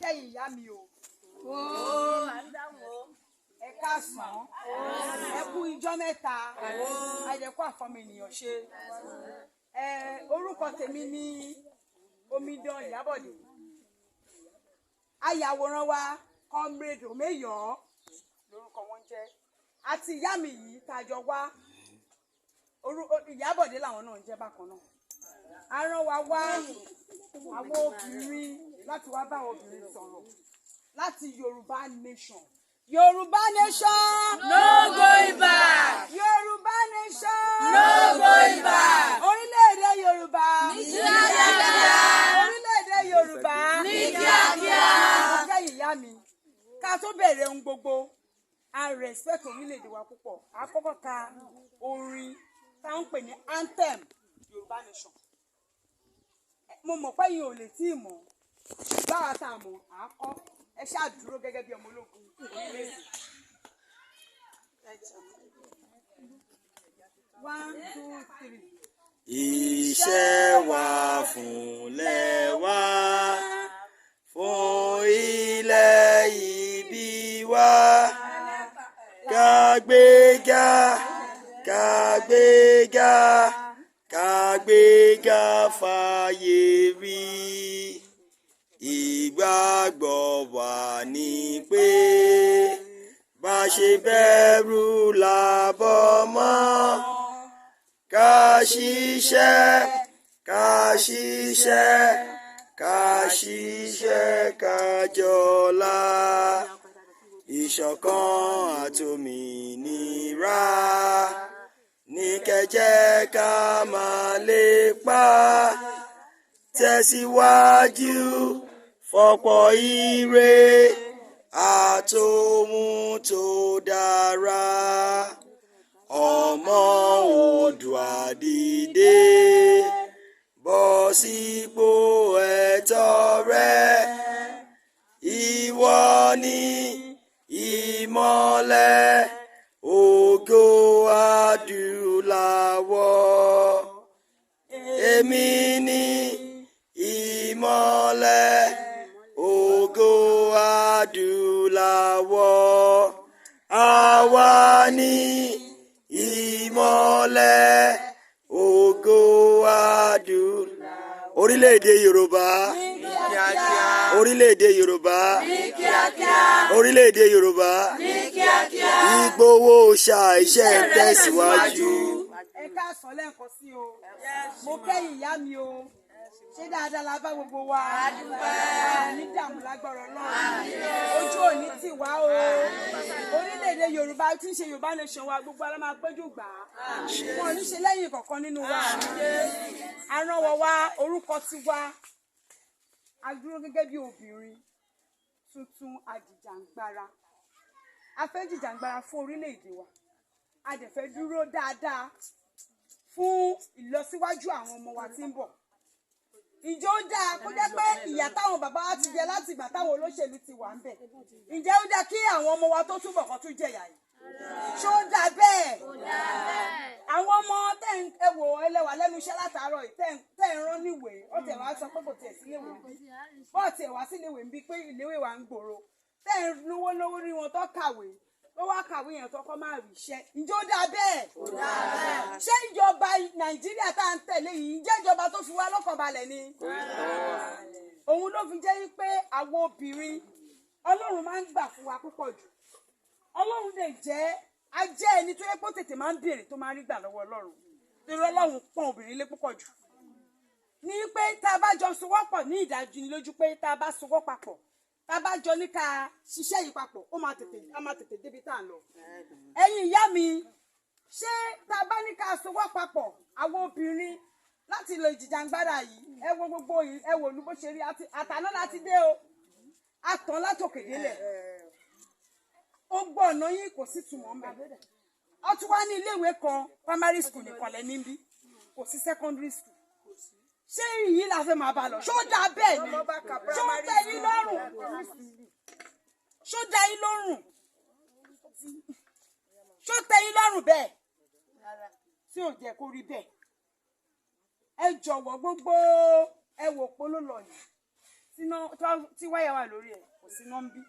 Kẹ́yìn ìyá mi o. Ẹ káàsán, ẹ kú ijọ́ mẹ́ta, àjẹkù àfọmọ ènìyàn ṣe. Ẹ orúkọ tèmi ní Omidan Ìyábọ̀dé. Ayàwòrán wa, Comrade Omeyo lórúkọ wọn jẹ́, àti ìyá mi yìí tá a jọ wá, Ìyábọ̀dé làwọn náà ń jẹ́ bákan náà. A rán wa wá àwọn obìnrin láti wá bá àwọn obìnrin sọ̀rọ̀ láti Yorùbá Nation. Yorùbá Nation. No going back. Yorùbá Nation. No going back. Orílẹ̀-èdè Yorùbá. Ní kíákíá. Orílẹ̀-èdè Yorùbá. Ní kíákíá. Mo kẹ́yìn ìyá mi. Ká tó bẹ̀rẹ̀ ohun gbogbo, a respect orílẹ̀-èdè wa púpọ̀. A kọ́kọ́ ka orin tá ń pè ní anthem Yorùbá Nation. Mo mọ̀ pé yín ò lè tí ì mọ̀. Báwa tá a mọ̀, à á kọ́. Ẹ ṣáà dúró gẹ́gẹ́ bí ọmọ ológun orílẹ̀-èdè. One, two, three. Iṣẹ́ wa fúnlẹ̀ wa, fún ilẹ̀ ìbí wa, kàgbéga, kàgbéga, kàgbéga fàyè rí. Ìgbàgbọ́ wa ni pé bá ṣe bẹ̀rù làbọ̀ mọ́, ká ṣiṣẹ́, ká ṣiṣẹ́, ká ṣiṣẹ́, ká jọlá. Ìṣọ̀kan àtòmìnira ní kẹjẹ́ ká máa lépa, tẹ̀síwájú fọ̀pọ̀ ire àtòhun tó dára. Ọmọ Oòduà dìde, bọ́ sípò ẹ̀tọ́ rẹ. Ìwọ ni ìmọ́lẹ̀ ògo adúláwọ̀. Èmi ni ìmọ́lẹ̀ ògo adúláwọ̀. Àwa ni ìmọ́lẹ̀ ògo adúláwọ̀. Orílẹ̀-èdè Yorùbá. Orílẹ̀-èdè Yorùbá. Orílẹ̀-èdè Yorùbá. Ìgbòho ṣà iṣẹ́ ń tẹ̀síwájú. Ẹ káàsán lẹ́ẹ̀kan sí o. Mo kẹ́yìn ìyá mi o. Ṣé dáadáa la bá gbogbo wa? Ní dààmú lágbára Ọlọ́run. Ojú òní tì wá o. Orílẹ̀-èdè Yorùbá tí ń ṣe Yorùbá Nation wa, gbogbo ara máa péjú gbà á. Wọn ò ní ṣe lẹ́yìn kọ̀ọ̀kan nínú wa. Aránwọ̀ wa, orúkọ tiwa. A dúró gẹ́gẹ́ bí obìnrin tuntun àjìjàǹgbara. A fẹ́ jìjàǹgbara fún orílẹ̀-èdè wa. A dẹ̀ fẹ́ dúró dáadáa fún ìlọsíwájú àwọn ọmọ wa tí ń bọ̀. Ǹjẹ́ ó dáa kó jẹ́ pé ìyà táwọn bàbá wa ti jẹ láti ìgbà táwọn olóṣèlú ti wà ń bẹ̀? Ǹjẹ́ ó dáa kí àwọn ọmọ wa tó túbọ̀ kan tún jẹ̀yà yìí? Ṣó dáa bẹ́ẹ̀? Àwọn ọmọ tẹ́ ń ẹ wò ẹlẹ́wà lẹ́nu iṣẹ́ látàárọ̀ yìí, tẹ́ ń rán níwèé, ó tẹ̀ wá sọ pé kò tiẹ̀ sí iléèwé ń bí. Bọ́ọ̀ tiẹ̀ wá sí iléèwé ń bí pé iléèwé wa ń gbòòrò. Tẹ́ ń lówó lówó rí wọn tó kàwé, tó wá kàwé yẹn tó kọ́ máa rí iṣẹ́. Ǹjẹ́ ó dáa bẹ́ẹ̀? Ṣé ìjọba Nàìjíríà tá à ń tẹ̀lé yìí, ǹjẹ́ ìjọba tó fi wá lọ́kàn balẹ̀ ni? Òun ló fi jẹ́ pé àwọn obìnrin, Ọlọ́run máa ń gbà fún wa púpọ̀ jù. Ọlọ́run lè jẹ́ a jẹ́ ẹni tó yẹ kó tètè máa ń béèrè tó máa ń rí gbà lọ́wọ́ Ọlọ́run. Torí Ọlọ́run pọ́n obìnrin lé púpọ̀ jù. Ní pé tá a bá jọ sowọ́pọ̀ ní ìdájú ni lójú pé tá a bá sowọ́ papọ̀, tá a bá jọ ní ká ṣiṣẹ́ yìí papọ̀, ó máa tètè, a máa tètè débi tá à ń lọ. Ẹ̀yin ìyá mi, ṣé tá a bá ní ká sowọ́ papọ̀ àwọn obìnrin láti lo ìjìjàngbara yìí, ẹ wo gbogbo yìí, ẹ wò lú bó ṣe rí, àtàná láti dé o, àtàn látòkè délẹ̀. Ó gbọ́ ọ̀nà yín kò sí túmọ̀ mbẹ̀. Ó tún wá ní iléèwé kan, primary school nìkan lẹ́ níbí, kò sí secondary school. Ṣé ìyí la fẹ́ máa bá lọ? Ṣó dáa bẹ́ẹ̀ ni? Ṣó tẹ́ yín lọ́rùn? Ṣó dá yín lọ́rùn? Ṣó tẹ́ yín lọ́rùn bẹ́ẹ̀? Tí ò jẹ́ kó rí bẹ́ẹ̀. Ẹ jọ̀wọ́, gbogbo ẹ wò polo lọ yìí. Tí wáyà wà lórí ẹ̀, kò sí iná ń bí.